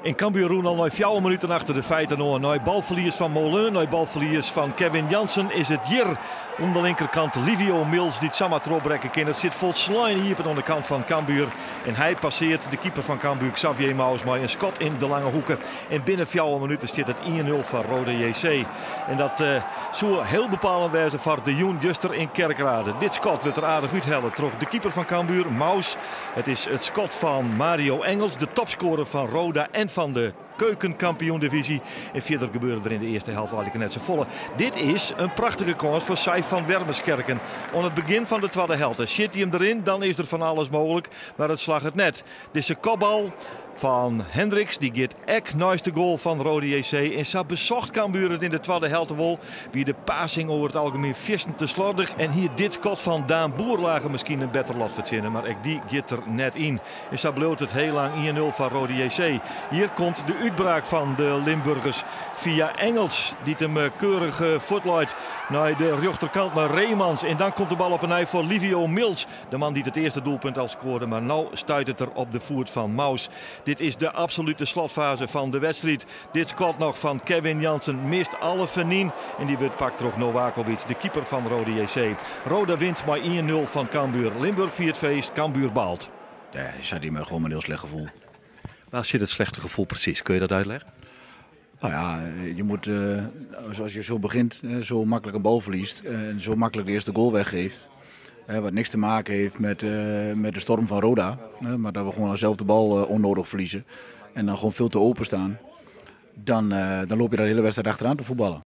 En Cambuur rûn al nei 4 minuten achter de feiten oan. Nei balferlies fan Moulin, nei balferlies fan Kevin Jansen is it hjir oan de linkerkant Livio Mills dy't samar trochbrekke kin. It sit folslein iepen oan de kant fan Cambuur. En hy passearret de keeper fan Cambuur, Xavier Mous, mei in skot yn de lange hoeke. En binnen 4 minuten stiet it 1-0 foar Roda JC. En dat soe hiel bepalend wêze foar de jûn juster yn Kerkrade. Dit skot wurdt der aardich úthelle troch de keeper fan Cambuur, Mous. It is it skot fan Mario Engels, de topscorer fan Roda en fan de keukenkampioen-divyzje. En fierder gebeurde der yn de earste helte eigentlik net safolle. Dit is in prachtige kâns foar Saif van Wermeskerken. Oan it begjin fan de twadde helte. Sjit hy him deryn, dan is der fan alles mooglik. Mar it slagget net. Dizze kopbal fan Hendricks, dy giet ek neist de goal fan Roda JC. En sa besocht Cambuur it yn de twadde helte wol. Wie de passing oer it algemien fierstente sloardich. En hie dit skot fan Daan Boerlage miskien in better lot fertsjinne. Mar ek dy giet der net yn. En sa bliuwt it hiel lang 1-0 foar Roda JC. Hjir komt de útbraak fan de Limburgers fia Engels. Dy't him keurich fuortleit nei de rjochterkant, nei Remans. En dan komt de bal op 'e nij foar Livio Mills. De man dy't it earste doelpunt al skoarde. Mar no stuit it er op de foet fan Mous. Dit is de absolute slotfaze fan de wedstriid. Dit skot noch fan Kevin Jansen mist alle fernyn. En dy wurdt pakt troch Novakovic, de keeper fan Roda JC. Roda wint mei 1-0 fan Cambuur. Limburg fiert feest, Cambuur baalt. Ja, je zat hier met gewoon een heel slecht gevoel. Waar zit het slechte gevoel precies? Kun je dat uitleggen? Nou ja, je moet, zoals je zo begint, zo makkelijk een bal verliest en zo makkelijk de eerste goal weggeeft. Wat niks te maken heeft met de storm van Roda. Maar dat we gewoon zelf de bal onnodig verliezen. En dan gewoon veel te open staan. Dan loop je daar de hele wedstrijd achteraan te voetballen.